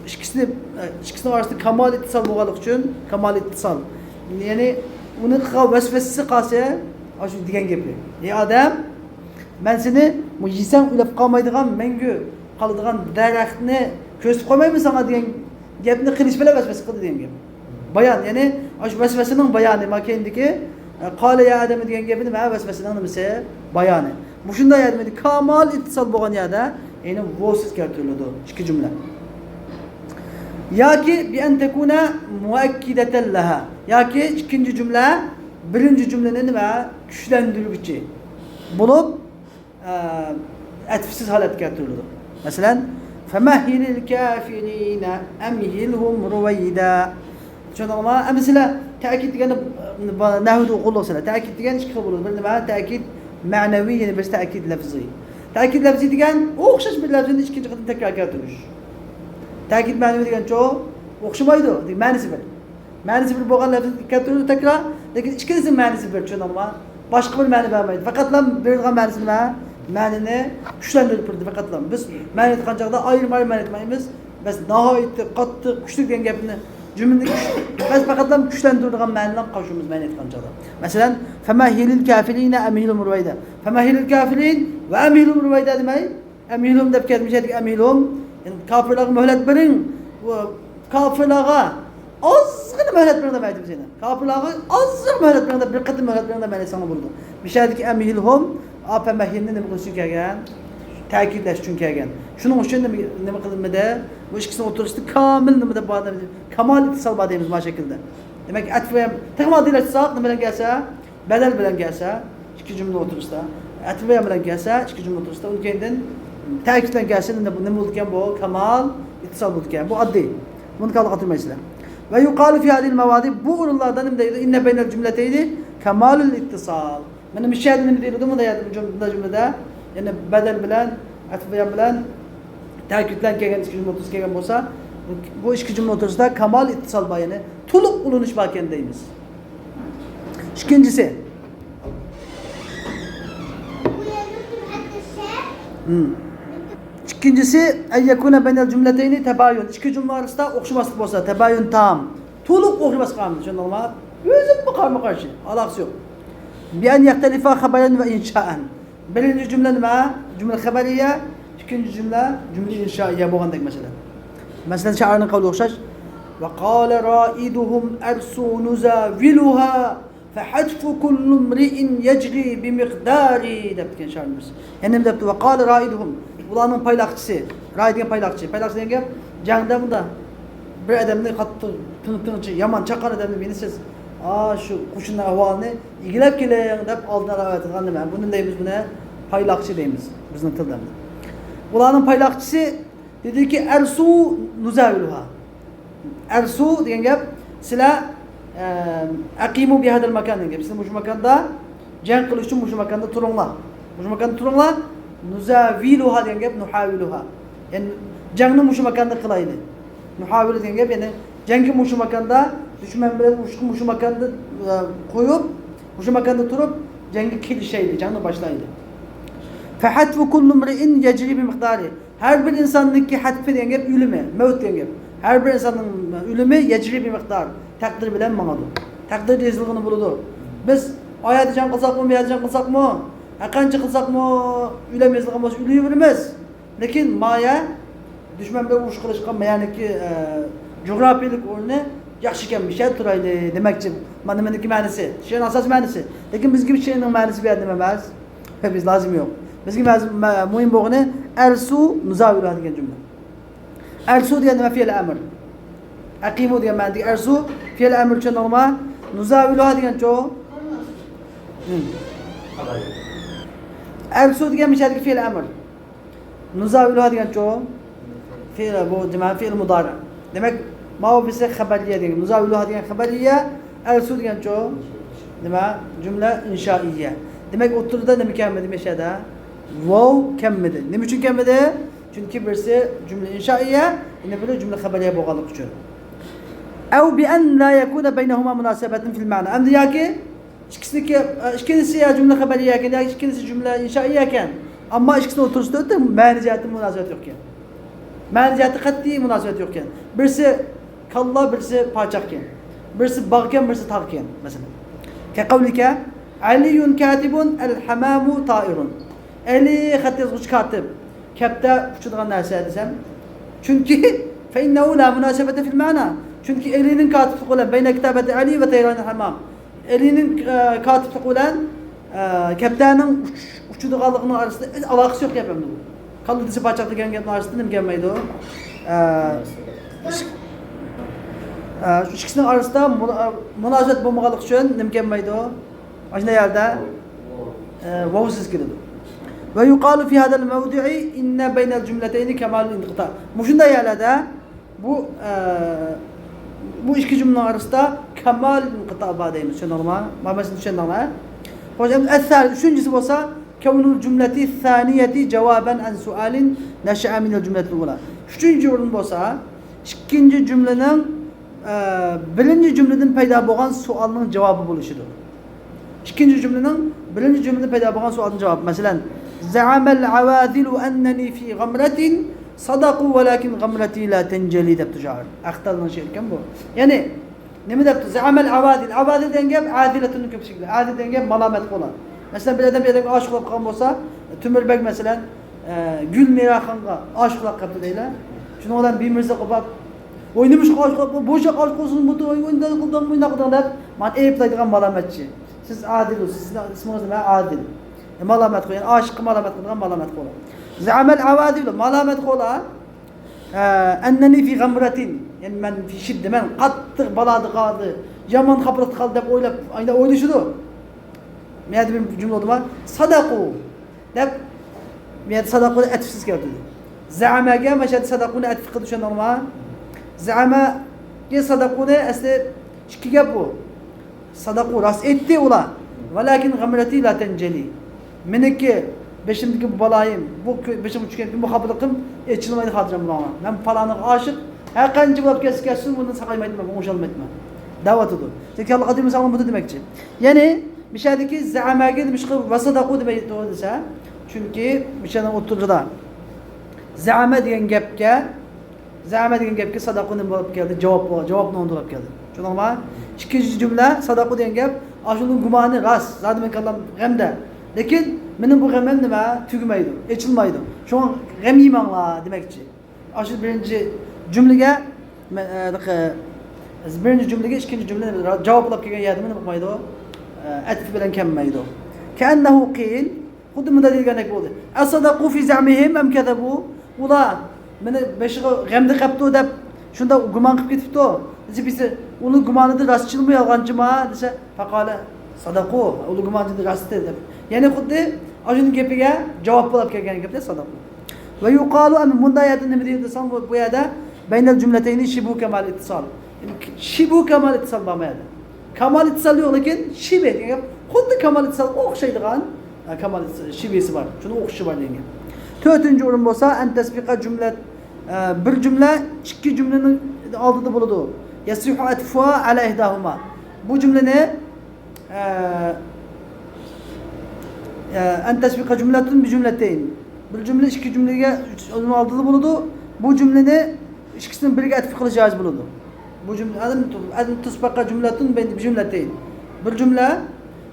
ئىككىسىنى، ئىككىسىنىڭ ئارىسىدا كامال ئىتتىسال بولغانلىقى ئۈچۈن، كامال ئىتتىسال. يەنى ئۇنى قىلغان ۋەسۋەسىسى قالسا، ئاشۇ دېگەن گېپى. ئى ئادەم، مەن سېنى بۇ يېسەڭ ئۆلۈپ قالمايدىغان، مەڭگۈ قالىدىغان دەرەخنى كۆرسىتىپ قويمايمەن ساڭا دېگەن گەپنى قىلىش بىلەن ۋەسۋەسە قىلدى دېگەن گەپ. بايان، يەنى ئاشۇ ۋەسۋەسىنىڭ بايانى، ما كەينىدىكى، ئە، قالە يا ئادەم دېگەن گېپى نېمە؟ ۋەسۋەسىنىڭ نېمىسى؟ بايانى. مۇشۇنداق يەردە كامال ئىتتىسال بولغان يەردە، يەنى ۋوسىز كەلتۈرۈلىدۇ. ئىككى جۈملە. ياكى بىئەن تەكۇنە مۇئەككىدەتەن لەھا. ياكى ئىككىنچى جۈملە بىرىنچى جۈملىنى نېمە؟ كۈچلەندۈرگۈچى بولۇپ، ئە، ئەتىپسىز ھالەتكە كەلتۈرۈلىدۇ. مەسىلەن، فەمەھھىلىل كافىرىنە ئەمھىلھۇم رۇۋەيدە. چۈشەندىڭلارمۇ؟ ئەمدى سىلەر تەكىت دېگەننى، ئە، نەھۋىدە ئوقۇغانلىق سىلەر. تەكىت دېگەن ئىككى خىل بولىدۇ. بىر نېمە؟ تەكىت مەنەۋى، يەنە بىرسى تەكىت لەفزىي. تەكىت لەفزىي دېگەن ئوخشاش بىر لەفزىنى ئىككىنچى قېتىم تەكرار كەلتۈرۈش. تەكىت مەنىۋى دېگەنچۇ؟ ئوخشىمايدۇ. مەنىسى بىر. مەنىسى بىر بولغان لەپزىنى كەلتۈرىدۇ تەكرار، لېكىن ئىككىلىسىنىڭ مەنىسى بىر، چۈشەندىڭلارمۇ؟ باشقا بىر مەنە بەرمەيدۇ. پەقەتلا بېرىدىغان مەنىسى نېمە؟ مەنىنى كۈچلەندۈرۈپ بېرىدۇ پەقەتلا. بىز مەنە ئېيتقان چاغدا ئايرىم-ئايرىم مەنە ئېيتمايمىز. بىز ناھايىتى قاتتىق، كۈچلۈك دېگەن گەپنى، جۈملىنى كۈچ-، بىز پەقەتلا كۈچلەندۈرىدىغان مەنىلەرنى قوشىمىز مەنە ئېيتقان چاغدا. مەسىلەن، فەمەھھىلىل كافىرىنە ئەمھىلھۇم رۇۋەيدە. فەمەھھىلىل كافىرىن ۋە ئەمھىلھۇم رۇۋەيدە دېمەي، ئەمھىلھۇم دەپ كەلدى، مۇشۇ يەردىكى ئەمھىلھۇم، يەنى كاپىرلارغا مۆھلەت بېرىڭ، ئۇ كاپىرلارغا ئازغىنە مۆھلەت بېرىڭ دەپ ئېيتىمىز يەنە. كاپىرلارغا ئازراق مۆھلەت بېرىڭ دەپ، بىر قېتىم مۆھلەت بېرىڭ دەپ مەنە ئېيتساڭلار بولىدۇ. مۇشۇ يەردىكى ئەمھىلھۇم، ئا، فەمەھھىلنى نېمە قىلىش ئۈچۈن كەلگەن؟ تەكىتلەش ئۈچۈن كەلگەن. شۇنىڭ ئۈچۈن نېمە، نېمە قىلىنمىدى؟ بۇ ئىككىسىنىڭ ئوتتۇرىسىدا كامىل نېمە دەپ بار؟ كامال ئىتتىسال بار دەيمىز مانا شەكىلدە. دېمەك، ئەتىپ ۋە تېخىمۇ ئاددىيلاشتۇرساق، نېمە بىلەن كەلسە؟ بەدەل بىلەن كەلسە، ئىككى جۈملە ئوتتۇرىسىدا، ئەتىپ بىلەن كەلسە، ئىككى جۈملە ئوتتۇرىسىدا، ئۇنىڭ كەينىدىن تەكىت بىلەن كەلسە، نېمە، نېمە بولىدىكەن بۇ؟ كامال ئىتتىسال بولىدىكەن. بۇ ئاددىي. بۇنى كاللىغا قاتۇرمايسىلەر. ۋە يۇقالۇ فى ھازىھىل مەۋادى، بۇ ئورۇنلاردا نېمە دەيدۇ؟ ئىننە بەينەل جۈملەتەينى كامالۇل ئىتتىسال. مانا مۇشۇ يەردە نېمە دېيىلىدۇ؟ مۇنداق يەردە، جۈم-، مۇنداق جۈملىدە، يەنى بەدەل بىلەن، ئەتىپ بىلەن، تەكىت بىلەن كەلگەن ئىككى جۈملە ئوتتۇرىسىدا كەلگەن بولسا، بۇ ئىككى جۈملە ئوتتۇرىسىدا كامال ئىتتىسال بار، يەنى تولۇق ئۇلىنىش باركەن دەيمىز. ئىككىنچىسى. ھىم. ئىككىنچىسى، ئەن يەكۇنە بەينەل جۈملەتەينى تەبايۇن. ئىككى جۈملە ئارىسىدا ئوخشىماسلىق بولسا، تەبايۇن تام. تولۇق ئوخشىماس قالمىدى، چۈشەندىڭلارمۇ؟ ئۆزىمۇ قارىمۇ قارشى، ئالاقىسى يوق. بىئەن يەختەلىفا خەبەرەن ۋە ئىنشائەن. بىرىنچى جۈملە نېمە؟ جۈملە خەبەرىيە. ئىككىنچى جۈملە، جۈملە ئىنشائىيە بولغاندەك مەسىلەن. مەسىلەن، شائىرنىڭ قەۋلىگە ئوخشاش. ۋە قالە رائىدۇھۇم ئەرسۇ نۇزاۋىلۇھا فەھەتفۇ كۇللۇ ئىمرىئىن يەجرى بىمىقدارى دەپتىكەن شائىرىمىز. يەنە نېمە دەپتۇ؟ ۋە قالە رائىدۇھۇم. ئۇلارنىڭ پايلاقچىسى. رائىد دېگەن پايلاقچى. پايلاقچى دېگەن گەپ، جەڭدە مۇنداق بىر ئادەمنى قاتتىق تىڭ-تىڭچى، يامان چاققان ئادەمنى مېنى سىز، ئا، شۇ قوشۇننىڭ ئەھۋالىنى ئىگىلەپ كېلىڭ دەپ ئالدىن ئەۋەتىدىغان نېمە؟ بۇنى دەيمىز، بۇنى پايلاقچى دەيمىز بىزنىڭ تىلدا. ئۇلارنىڭ پايلاقچىسى دېدىكى، ئەرسۇ نۇزاۋىلۇھا. ئەرسۇ دېگەن گەپ، سىلەر، ئە، ئەقىمۇ بىھادەل ماكان دېگەن گەپ. سىلەر مۇشۇ ماكاندا جەڭ قىلىش ئۈچۈن مۇشۇ ماكاندا تۇرۇڭلار. مۇشۇ ماكاندا تۇرۇڭلار. نۇزاۋىلۇھا دېگەن گەپ، نۇھاۋىلۇھا. يەنى جەڭنى مۇشۇ ماكاندا قىلايلى. نۇھاۋىلۇ دېگەن گەپ، يەنى جەڭگە مۇشۇ ماكاندا، دۈشمەن بىلەن ئۇرۇشقا مۇشۇ ماكاندا، ئە، قويۇپ، مۇشۇ ماكاندا تۇرۇپ، جەڭگە كىرىشەيلى، جەڭنى باشلايلى. فەھەتفۇ كۇللۇ ئىمرىئىن يەجرى بىمىقدارى. ھەر بىر ئىنساننىڭكى ھەتفى دېگەن گەپ ئۆلۈمى، مەۋت دېگەن گەپ. ھەر بىر ئىنساننىڭ ئۆلۈمى يەجرى بىمىقدار، تەقدىر بىلەن ماڭىدۇ. تەقدىردە يېزىلغىنى بولىدۇ. بىز ئايەتتە جەڭ قىلساقمۇ، بۇ يەردە جەڭ قىلساقمۇ، ھەرقانچە قىلساقمۇ، ئۆلەم يېزىلغان بولسا ئۆلۈۋېرىمىز. لېكىن مايە دۈشمەن بىلەن ئۇرۇش قىلىشقا مايەنىڭكى، ئە، جۇغراپىيەلىك ئورنى ياخشى ئىكەن، مۇشۇ يەردە تۇرايلى دېمەكچى. مانا مېنىڭكى مەنىسى. شېئىرنىڭ ئاساسىي مەنىسى. لېكىن بىزگە شېئىرنىڭ مەنىسى بۇ يەردە نېمە ئەمەس. بىز لازىم يوق. بىزگە مەز-، مە-، مۇھىم بولغىنى ئەرسۇ نۇزاۋىلۇھا دېگەن جۈملە. ئەرسۇ دېگەن نېمە؟ فېئىل ئەمر. ئەقىمۇ دېگەن مەنىدىكى ئەرسۇ، فېئىل ئەمر چۈشەندىڭلارمۇ؟ نۇزاۋىلۇھا دېگەنچۇ؟ ھىم. ئەرسۇ دېگەن مۇشۇ يەردىكى فېئىل ئەمر. نۇزاۋىلۇھا دېگەنچۇ؟ فېئىل، بۇ دېمەك فېئىل مۇدارى. دېمەك، ماۋۇ بىرسى خەبەرىيە دېگەن. نۇزاۋىلۇھا دېگەن خەبەرىيە، ئەرسۇ دېگەنچۇ؟ نېمە؟ جۈملە ئىنشائىيە. دېمەك، ئوتتۇرىدا نېمە كەلمىدى مۇشۇ يەردە؟ ۋاۋ كەلمىدى. نېمە ئۈچۈن كەلمىدى؟ چۈنكى بىرسى جۈملە ئىنشائىيە، يەنە بىرى جۈملە خەبەرىيە بولغانلىقى ئۈچۈن. أو بأن لا يكون بينهما مناسبة في المعنى. ئەمدى ياكى ئىككىسىنىڭكى، ئىككىنچىسى يا جۈملە خەبەرىيە ئىكەن، ياكى ئىككىنچىسى جۈملە ئىنشائىيە ئىكەن. ئەمما ئىككىسىنىڭ ئوتتۇرىسىدا مەنە جەھەتتىن مۇناسىۋەت يوق ئىكەن. مەنە جەھەتتە قەتئىي مۇناسىۋەت يوق ئىكەن. بىرسى كاللا، بىرسى پاچاق ئىكەن. بىرسى باغ ئىكەن، بىرسى تاغ ئىكەن، مەسىلەن. كقولك: علي كاتب، الحمام طائر. ئەلى خەت يازغۇچى، كاتىب، كەپتەر ئۇچىدىغان نەرسە دېسەم، چۈنكى فإنه لا مناسبة في المعنى. چۈنكى ئەلىنىڭ كاتىپلىقى بىلەن، بين كتابة علي وطيران الحمام، ئەلىنىڭ، ئە، كاتىپلىقى بىلەن، ئە، كەپتەرنىڭ ئۇچ-، ئۇچىدىغانلىقىنىڭ ئارىسىدا ھېچ ئالاقىسى يوق گەپ ئەمدى بۇ. كاللا دېسە پاچاق دېگەن گەپنىڭ ئارىسىدا نېمە كەلمەيدۇ؟ ئە، ئىش-، ئە، شۇ ئىككىسىنىڭ ئارىسىدا مۇنا-، ئە، مۇناسىۋەت بولمىغانلىقى ئۈچۈن نېمە كەلمەيدۇ؟ ئاشۇنداق يەردە، ئە، ۋاۋسىز كېلىدۇ. ويقال في هذا الموضع إن بين الجملتين كمال الانقطاع. مۇشۇنداق يەرلەردە بۇ، ئە، بۇ ئىككى جۈملىنىڭ ئارىسىدا كمال انقطاع بار دەيمىز، چۈشەندىڭلارمۇ؟ مانا مەسىلىنى چۈشەندىڭلار. خوش، ئەمدى ئەسسالىس، ئۈچىنچىسى بولسا، كون الجملة الثانية جوابا عن سؤال نشأ من الجملة الأولى. ئۈچىنچى ئورۇن بولسا، ئىككىنچى جۈملىنىڭ، ئە، بىرىنچى جۈملىدىن پەيدا بولغان سوئالنىڭ جاۋابى بولۇشىدۇر. ئىككىنچى جۈملىنىڭ بىرىنچى جۈملىدىن پەيدا بولغان سوئالدىن جاۋاب. مەسىلەن، زعم العواذل أنني في غمرة، صدقوا ولكن غمرتي لا تنجلي دەپتۇ شائىر. ئەختەلنىڭ شېئىرى ئىكەن بۇ. يەنى نېمە دەپتۇ؟ زەئەمەل ئەۋازىل. ئەۋازىل دېگەن گەپ ئەزىلەتۇننىڭ كۆپىيىشى. ئەزىل دېگەن گەپ مالامەتكە بولار. مەسىلەن، بىر ئادەم بىر ئادەمگە ئاشىق بولۇپ قالغان بولسا، تۆمۈر بەگ مەسىلەن، ئە، گۈل مىراخانغا ئاشىق بولۇپ قاپتۇ دەيلى. شۇنىڭ بىلەن بىمىرزا قوپاپ، ۋاي، نېمىشقا ئاشىق بولۇپ، بۇ ئاشىق ئولتۇردۇڭمۇ، توي ئوينىدىڭ، قىلدىڭمۇ، ئۇنداق قىلدىڭ دەپ، مانا ئەيىبلەيدىغان مالامەتچى. سىز ئادىل، سىزنىڭ ئىسمىڭىز نېمە؟ ئادىل. ئە، مالامەتخور، يەنى ئاشىققا مالامەت قىلىدىغان مالامەتخور. زەئەمەل ئەۋازىل، مالامەتخورلار. ئە، ئەننەنى فى غەمرەتىن، يەنى مەن فى شىددە، مەن قاتتىق بالادا قالدى، يامان خاپىلىقتا قالدى دەپ ئويلاپ، ئاينا ئويلىشىدۇ. مەيەردە بىر جۈملە بولدىما؟ ساداقۇ دەپ، مەيەردە ساداقۇنى ئەتىپسىز كەلتۈردى. زەئەمەگە مەشەدە ساداقۇنى ئەتىپ قىلدى، چۈشەندىڭلارمۇ؟ زەئەمەگە ساداقۇنى ئەسلى ئىككى گەپ بۇ. ساداقۇ، راست ئېيتتى ئۇلار. ۋەلەكىن غەمرەتى لا تەنجەلى. مېنىڭكى بېشىمدىكى بۇ بالايىم، بۇ كۆ-، بېشىمغا چۈشكەن بۇ خاپىلىقىم ئېچىلمايدۇ خاتىرجەم بولۇڭلار. مەن پالانىغا ئاشىق، ھەر قانچە بولۇپ كەتسە كەتسۇن، بۇندىن ساقايمايتتىم، مەن ئوڭشالمايتتىم دەۋاتىدۇ. سەن كاللا قاتىدىمۇ ساڭا بۇنى دېمەكچى. يەنى مىشەدىكى زەئەمەگە نېمىشقا ۋەسەدەقۇ دېمەيدۇ دېسە، چۈنكى مىشەنىڭ ئوتتۇرىدا زەئەمە دېگەن گەپكە زەئەمە دېگەن گەپكە ساداقۇ نېمە بولۇپ كەلدى؟ جاۋاب، جاۋابنى ئوڭدۇراپ كەلدى. چۈشەندىڭلارمۇ؟ ئىككىنچى جۈملە ساداقۇ دېگەن گەپ، ئاشۇنىڭ گۇمانى راست. زادى مېنىڭ كاللام غەمدە. لېكىن مېنىڭ بۇ غېمىم نېمە؟ تۈگىمەيدۇ، ئېچىلمايدۇ. شۇڭا غەم يېمەڭلار دېمەكچى. ئاشۇ بىرىنچى جۈملىگە، مە-، ئە، دىققە-، بىرىنچى جۈملىگە ئىككىنچى جۈملە جاۋابلاپ كەلگەن يەردىمۇ نېمە قىلمايدۇ؟ ئە، ئەتىپ بىلەن كەلمەيدۇ. كەئەننەھۇ قىل، خۇددى مۇنداق دېگەندەك بولدى. ئەسەدەقۇ فى زەئمىھىم ئەم كەزەبۇ؟ ئۇلار مېنى بېشىغا غەمدە قەپتۇ دەپ شۇنداق گۇمان قىلىپ كېتىپتۇ. دېسە، بىرسى، ئۇنىڭ گۇمانىدا راستچىلمۇ يالغانچىمۇ دېسە، فەقالە سەدەقۇ، ئۇلار گۇمانچىدا راست دەپ. يەنى خۇددى ئاشۇنىڭ گېپىگە جاۋاب بولاپ كەلگەن گەپتە سەدەقۇ. ۋە يۇقالۇ، ئەمما مۇنداق يەردە نېمە دەيدۇ دېسەڭ، بۇ، بۇ يەردە بەينەل جۈملەتەينى شىبۇ كەمال ئىتتىسال. شىبۇ كەمال ئىتتىسال بار بۇ يەردە. كامال ئىتتىسال يوق، لېكىن شىبە دېگەن گەپ خۇددى كامال ئىتتىسالغا ئوخشايدىغان، ئە، كامال ئىتتىسال شىبىسى بار. شۇنىڭ ئوخشىشى بار دېگەن گەپ. تۆتىنچى ئورۇن بولسا، ئەن تەسبىقە جۈملە، ئە، بىر جۈملە ئىككى جۈملىنىڭ ئالدىدا بولىدۇ. يەسىھۇ ئەتفۇھا ئەلا ئىھداھۇما. بۇ جۈملىنى، ئە، ئە، ئەن تەسبىقە جۈملەتۇن بىجۈملەتەين. بىر جۈملە ئىككى جۈملىگە ئۇنىڭ ئالدىدا بولىدۇ. بۇ جۈملىنى ئىككىسىنىڭ بىرىگە ئەتىپ قىلىش جائىز بولىدۇ. بۇ جۈملە، ئەن، ئەن تۇسبەقە جۈملەتۇن بەينە بىجۈملەتەين. بىر جۈملە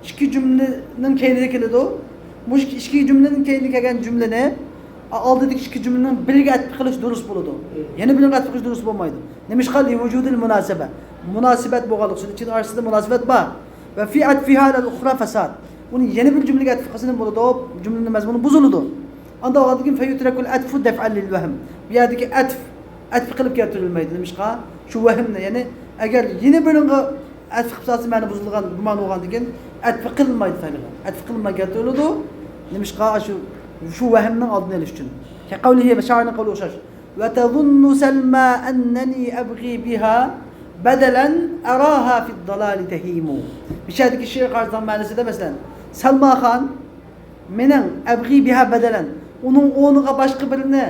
ئىككى جۈملىنىڭ كەينىدە كېلىدۇ. بۇ ئىككى، ئىككى جۈملىنىڭ كەينىدە كەلگەن جۈملىنى ئالدىدىكى ئىككى جۈملىنىڭ بىرىگە ئەتىپ قىلىش دۇرۇس بولىدۇ. يەنە بىرىگە ئەتىپ قىلىش دۇرۇس بولمايدۇ. نېمىشقا؟ لىۋۇجۇدىل مۇناسىبە. مۇناسىبەت بولغانلىقى ئۈچۈن، ئىككىنىڭ ئارىسىدا مۇناسىبەت بار. ۋە فى ئەتفىھا ئەلەل ئۇخرا فەساد. ئۇنى يەنە بىر جۈملىگە ئەتىپ قىلسا نېمە بولىدۇ؟ جۈملىنىڭ مەزمۇنى بۇزۇلىدۇ. ئاندىن ئالدىن كېيىن فەيۇترەكۇل ئەتفۇ دەفئەن لىل ۋەھم. بۇ يەردىكى ئەتف، ئەتف قىلىپ كەلتۈرۈلمەيدۇ. نېمىشقا؟ شۇ ۋەھىمنى، يەنى ئەگەر يەنە بىرىڭغا ئەتف قىلسا مەنە بۇزۇلغان، گۇمان بولغاندىن كېيىن ئەتف قىلمايدۇ، ئەتف قىلماي كەلتۈرۈلىدۇ. نېمىشقا؟ شۇ، شۇ ۋەھىمنىڭ ئالدىنى ئېلىش ئۈچۈن. كەقەۋلىھى، شائىرنىڭ قەۋلىگە ئوخشاش. ۋەتەزۇننۇ سەلما ئەننەنى ئەبغى بىھا بەدەلەن ئەراھا فىددالالى تەھىمۇ. بىشەدىكى شېئىر قارىساڭ مەنىسىدە، مەسىلەن، سەلما خان مېنىڭ ئەبغى بىھا بەدەلەن، ئۇنىڭ ئورنىغا باشقا بىرىنى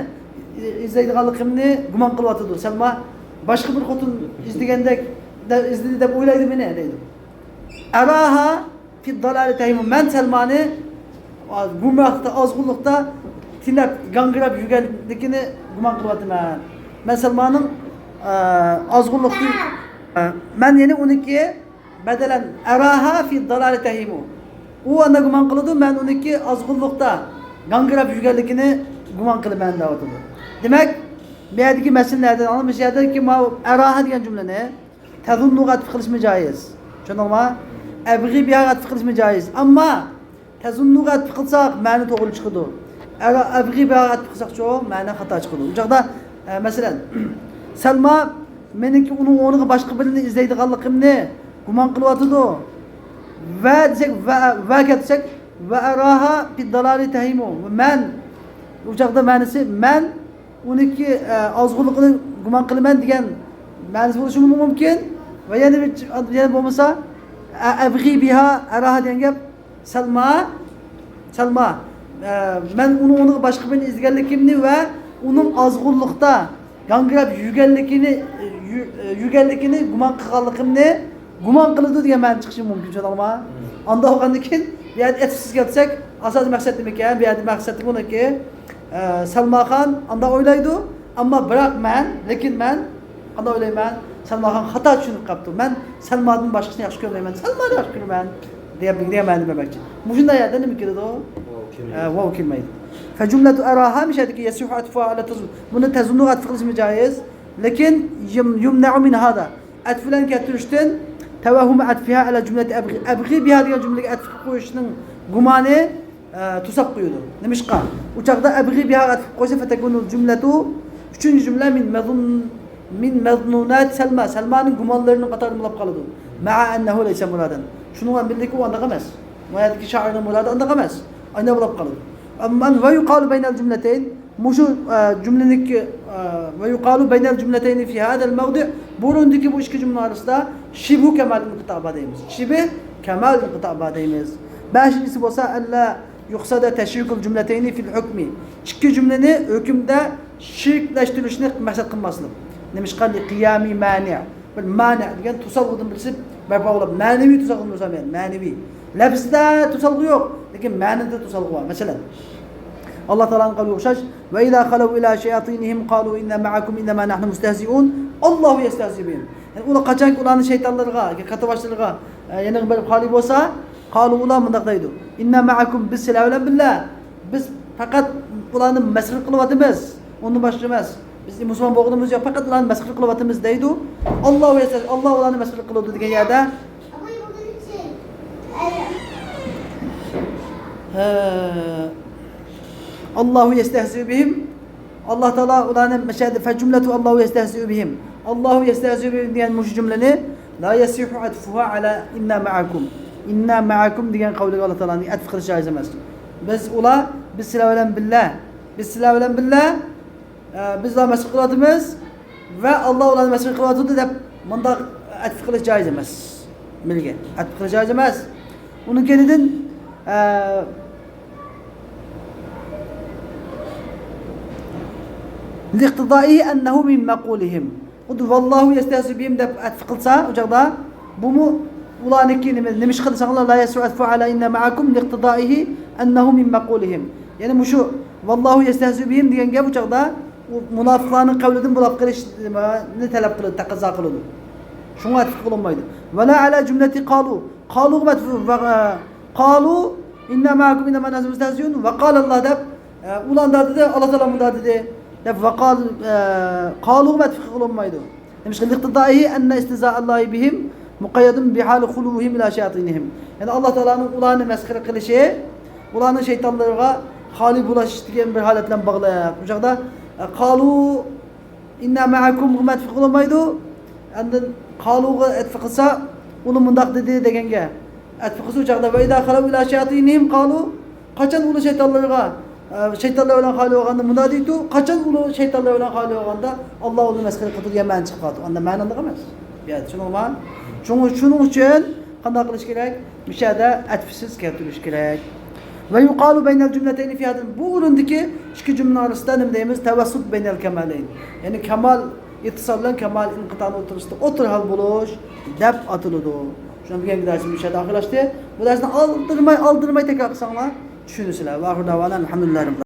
ئىزدەيدىغانلىقىمنى گۇمان قىلىۋاتىدۇ. سەلما باشقا بىر خوتۇن ئىزدىگەندەك، دە-، ئىزدىدى دەپ ئويلايدۇ مېنى، دەيدۇ. ئەراھا فىددالالى تەھىمۇ. مەن سەلمانى گۇمراھلىقتا، ئازغۇنلۇقتا تېنەپ، گاڭگىراپ يۈرگەنلىكىنى گۇمان قىلىۋاتىمەن. مەن سەلماننىڭ، ئە، ئازغۇنلۇقتا، ئە، مەن يەنى ئۇنىڭكى بەدەلەن ئەراھا فىددالالى تەھىمۇ. ئۇ ئانداق گۇمان قىلىدۇ، مەن ئۇنىڭكى ئازغۇنلۇقتا گاڭگىراپ يۈرگەنلىكىنى گۇمان قىلىمەن دەۋاتىدۇ. دېمەك، بۇ يەردىكى مەسىلە نەدىن ئاڭلىنىش؟ بۇ يەردىكى ماۋۇ ئەراھا دېگەن جۈملىنى تەزۇننۇغا ئەتىپ قىلىشمۇ جايىز. چۈشەندىڭلارمۇ؟ ئەبغى بىھاغا ئەتىپ قىلىشمۇ جايىز. ئەمما تەزۇننۇغا ئەتىپ قىلساق، مەنە توغرا چىقىدۇ. ئەگەر ئەبغى بىھاغا ئەتىپ قىلساقچۇ، مەنە خاتا چىقىدۇ. ئۇ چاغدا، ئە، مەسىلەن، سەلما مېنىڭكى ئۇنىڭ ئورنىغا باشقا بىرىنى ئىزدەيدىغانلىقىمنى گۇمان قىلىۋاتىدۇ. ۋە دېسەك، ۋە، ۋە كەتسەك، ۋە ئەراھا فىددالالى تەھىمۇ. مەن، ئۇ چاغدا مەنىسى، مەن ئۇنىڭكى، ئە، ئازغۇنلۇقىنى گۇمان قىلىمەن دېگەن مەنىسى بولۇشىمۇ مۇمكىن. ۋە يەنە بىر، يەنە بولمىسا، ئە، ئەبغى بىھا ئەراھا دېگەن گەپ، سەلما، سەلما، ئە، مەن ئۇنىڭ ئورنىغا باشقا بىرىنى ئىزدىگەنلىكىمنى ۋە ئۇنىڭ ئازغۇنلۇقتا گاڭگىراپ يۈرگەنلىكىنى، يۈ-، يۈرگەنلىكىنى گۇمان قىلغانلىقىمنى گۇمان قىلىدۇ دېگەن مەنە چىقىشى مۇمكىن، چۈشەندىڭلارمۇ؟ ئانداق بولغاندىن كېيىن، بۇ يەردە ئەتىپسىز كەلسەك، ئاساسىي مەقسەت نېمىكەن؟ بۇ يەردە مەقسەت بۇنىڭكى، ئە، سەلماخان ئانداق ئويلايدۇ، ئەمما بىراق مەن، لېكىن مەن قانداق ئويلايمەن؟ سەلماخان خاتا چۈشىنىپ قاپتۇ. مەن سەلمادىن باشقىسىنى ياخشى كۆرمەيمەن. سەلمانى ياخشى كۆرىمەن. دېگەن، دېگەن مەنىنى بەرمەكچى. مۇشۇنداق يەردە نېمە كېلىدۇ؟ ۋاۋ كەلمەيدۇ. ئە، ۋاۋ كەلمەيدۇ. فجملة أراها مۇشۇ يەردىكى يصح عطفها على تظن. بۇنى تەزۇننۇغا ئەتىپ قىلىشمۇ جايىز. لېكىن يم-، يمنع من هذا. ئەتىپ بىلەن كەلتۈرۈشتىن، توهم عطفها على جملة أبغي. أبغي بها دېگەن جۈملىگە ئەتىپ قويۇشنىڭ گۇمانى، ئە، توساپ قويىدۇ. نېمىشقا؟ ئۇ چاغدا أبغي بها ئەتىپ قويسا، فتكون الجملة، ئۈچىنچى جۈملە من مظن-، من مظنونات سەلما، سەلمانىڭ گۇمانلىرىنىڭ قاتارىدا بولۇپ قالىدۇ. مع أنه ليس مرادا. شۇنىڭ بىلەن بىرلىكتە ئۇ ئانداق ئەمەس. بۇ يەردىكى شائىرنىڭ مۇرادى ئانداق ئەمەس. ئانداق بولۇپ قالىدۇ. ئەمما ويقال بين الجملتين، مۇشۇ، ئە، جۈملىنىڭكى، ئە، ويقال بين الجملتين في هذا الموضع، بۇ ئورۇندىكى بۇ ئىككى جۈملىنىڭ ئارىسىدا شبه كمال انقطاع بار دەيمىز. شبه كمال انقطاع بار دەيمىز. بەشىنچىسى بولسا، ألا يقصد تشريك الجملتين في الحكم. ئىككى جۈملىنى ھۆكۈمدە شېرىكلەشتۈرۈشنى مەقسەت قىلماسلىق. نېمىشقا؟ لقيام مانع. بىر مانە دېگەن توسالغۇدىن بىرسى بەرپا بولۇپ، مەنىۋى توسالغۇدىن بىرسى، مەنىۋى. لەپزىدە توسالغۇ يوق، لېكىن مەنىدە توسالغۇ بار. مەسىلەن، ئاللا تائالانىڭ قەۋلىگە ئوخشاش، وإذا خلوا إلى شياطينهم قالوا إنا معكم إنما نحن مستهزئون الله يستهزئ بهم. يەنى ئۇلار قاچانكى ئۇلارنىڭ شەيتانلىرىغا، كاتتىباشلىرىغا، ئە، يېنىغا بېرىپ خالىي بولسا، قالوا، ئۇلار مۇنداق دەيدۇ، إنا معكم، بىز سىلەر بىلەن بىللە، بىز پەقەت ئۇلارنى مەسخىرە قىلىۋاتىمىز، ئۇندىن باشقا ئەمەس. بىز مۇسۇلمان بولغىنىمىز يوق، پەقەت ئۇلارنى مەسخىرە قىلىۋاتىمىز دەيدۇ. الله يستهزئ، ئاللا ئۇلارنى مەسخىرە قىلىدۇ دېگەن يەردە، ھە، الله يستهزئ بهم. ئاللا تائالا ئۇلارنى مەشەدە، فجملة الله يستهزئ بهم. الله يستهزئ بهم دېگەن مۇشۇ جۈملىنى لا يصح عطفها على إنا معكم. إنا معكم دېگەن قەۋلىگە ئاللا تائالانى ئەتىپ قىلىش جايىز ئەمەس. بىز ئۇلار، بىز سىلەر بىلەن بىللە. بىز سىلەر بىلەن بىللە. ئە، بىز ئۇلارنى مەسخىرە قىلىۋاتىمىز ۋە ئاللا ئۇلارنى مەسخىرە قىلىۋاتىدۇ دەپ مۇنداق ئەتىپ قىلىش جايىز ئەمەس. بىلگە ئەتىپ قىلىش جايىز ئەمەس. ئۇنىڭ كەينىدىن، ئە، لاقتضائه أنه من مقولهم. خۇددى ۋاللاھۇ يەستەھزىئۇ بىھىم دەپ ئەتىپ قىلسا، ئۇ چاغدا بۇمۇ ئۇلارنىڭكى نېمە، نېمىشقا دېسەڭلار، لا يەسرۇ ئەتفۇ ئەلا ئىننا مەئەكۇم لاقتىضائىھى ئەننەھۇ مىن مەقۇلىھىم. يەنى مۇشۇ ۋاللاھۇ يەستەھزىئۇ بىھىم دېگەن گەپ ئۇ چاغدا ئۇ مۇناپىقلارنىڭ قەۋلىدىن بولۇپ قېلىشنى تەلەپ قىلىدۇ، تەقەززا قىلىدۇ. شۇڭا ئەتىپ قىلىنمايدۇ. ۋەلا ئەلا جۈملەتى قالۇ. قالۇغا مەتفۇ-، ۋە، قالۇ ئىننا مەئەكۇم ئىننەما نەھنۇ مۇستەھزىئۇن ۋە قالاللا دەپ، ئە، ئۇلار مۇنداق دېدى، ئاللا تائالا مۇنداق دېدى دەپ ۋە قال-، ئە، قالۇغا مەتفۇ قىلىنمايدۇ. نېمىشقا؟ لاقتىضائىھى ئەننە ئىستىزائەللاھى بىھىم مۇقەييەدۇن بىھالى خۇلۇۋىھىم ئىلا شەيئاتىنىھىم. يەنى ئاللا تائالانىڭ ئۇلارنى مەسخىرە قىلىشى، ئۇلارنىڭ شەيتانلىرىغا خالىي بولۇش دېگەن بىر ھالەت بىلەن باغلىق. ئۇ چاغدا، ئە، قالۇ ئىننا مەئەكۇمغا مەتفۇ قىلىنمايدۇ. ئاندىن قالۇغا ئەتفى قىلسا، ئۇنى مۇنداق دېدى دېگەنگە ئەتفى قىلسا، ئۇ چاغدا ۋە ئىزا خەلەۋ ئىلا شەياتىنىھىم قالۇ، قاچان ئۇلار شەيتانلىرىغا، ئە، شەيتانلار بىلەن خالىي بولغاندا مۇنداق دەيدۇ، قاچان ئۇلار شەيتانلار بىلەن خالىي بولغاندا ئاللا ئۇنى مەسخىرە قىلىدۇ دېگەن مەنە چىقىپ قالىدۇ. ئاندا مەنە ئانداق ئەمەس. يا، شۇنىڭغا، شۇڭ-، شۇنىڭ ئۈچۈن قانداق قىلىش كېرەك؟ مۇشۇ يەردە ئەتفىسىز كەلتۈرۈش كېرەك. ۋە يۇقالۇ بەينەل جۈملەتەينى فى ھادىل. بۇ ئورۇندىكى ئىككى جۈملىنىڭ ئارىسىدا نېمە دەيمىز؟ تەۋەسسۇت بەينەل كەمالەين. يەنى كامال ئىتتىسال بىلەن كامال ئىنقىتانىڭ ئوتتۇرىسىدا ئوتتۇرا ھال بولۇش دەپ ئاتىلىدۇ. شۇنىڭ بىلەن بۈگۈنكى دەرسىمىز مۇشۇ يەردە ئاخىرلاشتى. بۇ دەرسنى ئالدىرىماي، ئالدىرىماي تەكرار قىلساڭلار چۈشىنىسىلەر. ۋە ئاخىر دەۋانا ئەلھەمدۇلىللاھى رەببىل